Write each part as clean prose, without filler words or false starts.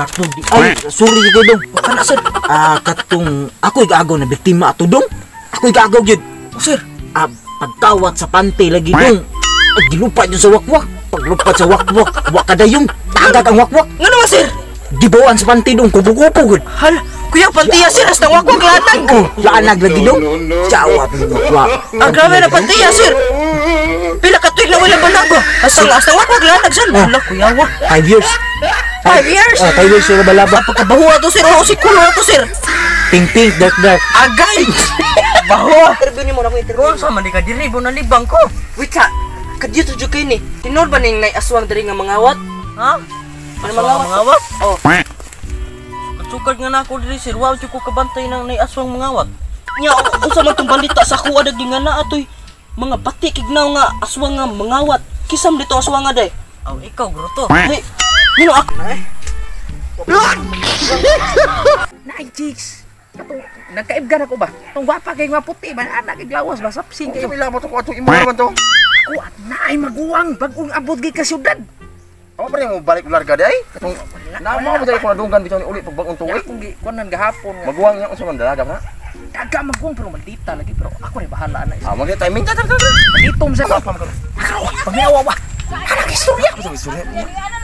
Katong di ay sorry gyud dong. Kana sir. Ah, katong ako'y gaagaw na biktima ato dong. Ako'y gaagaw gyud. Oh, sir. Ah, pagkawat sa pante lagi dong. Ay, gilupad yun sa wakwak. Paglupad sa wakwak, wa kadayong tagag ang wakwak. Ngano ba sir? Gibawaan sa pante dong, kubo-kubo gud. Hala, kuya pantiya sir, hasta wakwak lanag. Oh, laanag lagi dong. Jawab ng wakwak. Ang grabe na pantiya sir. Pila ka tuig na wala balago. Hasta wakwak lanag sir. Hala, kuya wa. 5 years. 5 years. Ah, 5 years sila balaba. Pagkabaho ato sir, oh, si kulo ato sir. Pink pink, dark dark. Agay. Baho. Interview nimo na ko interview. Sa man di ka diri bo nalibang ko. Wait sa. Kadyo jud kay ni. Tinod ba ning nay aswang diri nga mangawat? Ha? Ano mangawat? Mangawat? Oh. Sukad nga nako diri sir, wa jud ko kabantay nang nay aswang mangawat. Nya unsa man tong balita sa kuha dagi nga naa toy mga bati kignaw nga aswang nga mangawat. Kisam dito aswang nga day. Aw ikaw groto. Hey, nino ako. Naay chicks. Katong nagkaibgan ako ba? Tong gwapa kay nga puti ba anak iglawas ba sapsing kayo. Ila mo to ko atong imo naman to. Ako at naay maguwang bag-ong abot gid ka syudad. Ako pa rin mo balik larga di ay. Katong na mo dali ko nadunggan bitaw ni uli pag bagong tuig. Akong gi kunan gahapon nga. Maguwang niya unsa man dalaga na. Daga maguwang pero maldita lagi pero ako rin bahala na. Ah, magdi timing ta ta ta. Itom sa ko. Pamiawa ba? Anak istorya. Unsa istorya?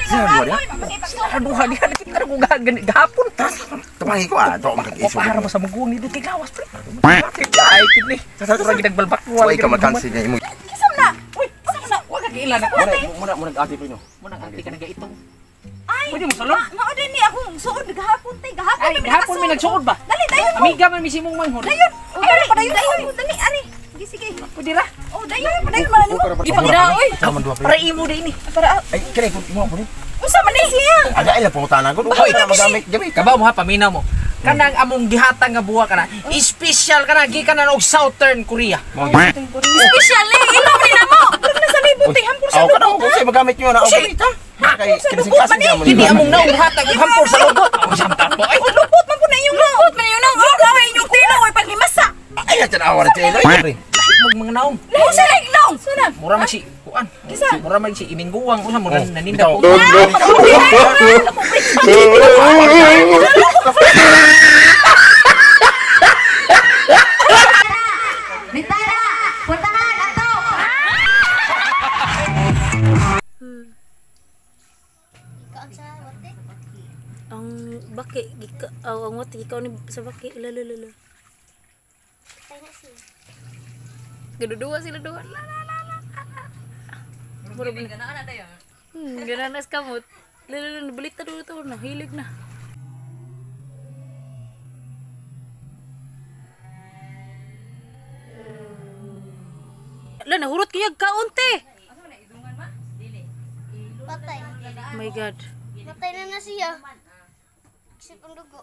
Sino duha diha? Sila duha diha nakita ko gahapon. Tumangi ko ah, to Ko para ba sa maguwang nito kay gawas pre. Ay kini. Sa lagi nagbalbak ko Way ka makansi niya imo. Kisam na. Uy, kisam na. Wa ka kiila na. Muna muna ati pre no. Muna ati ka nagaitong. Ay, pwede mo sulod. Mao din ni akong suod gahapon tay, gahapon. Ay, gahapon may nagsuod ba? Dali dayon. Amiga man mi simong manghod. Dayon. Oh, dali pa dayon. Dali ari. Sige sige. Pwede ra. Oh, dayon pa dayon man nimo. Ipangda oy. Taman duha pre. Para imo din ni. Para Ay, kini ko imo po ni. unsa man ni siya? Aga ila pangutana ko. Uy, na magamit gamit. Kabaw mo ha, paminaw mo. Kanang among gihatag nga buwa kana, special kana gikan na og Southern Korea. Special eh, ila man ni namo. Pag nasa libot tay hampor sa Aw kana lubot. ko say magamit niyo na og gamit ha. Kay kinasing-kasing niya mo. Kini among naong gihatag og hampor sa lubot. Ang samta po ay. Oh, lupot man po na inyong lupot man inyong naong. Oh, inyong tinaw ay paghimasa. Ay, tanawa ra telo. Pre. Mog mga naong. Unsa lay naong? Sana. Mura man si kuan. Mura man si imingguwang unsa mo naninda bitaw. ko. Bintana! Puntahan! Ato! Ang baki gika aw, ang wati gikaw ni sa baki lalalala. Gaduduwa sila duwa. La la la la. Mura ba? Gananas kamot. Lalala nabalita duwa to na hilig na. La nahurot kaya kaunti. Patay. Oh my God. Patay na na siya. Isip ang dugo.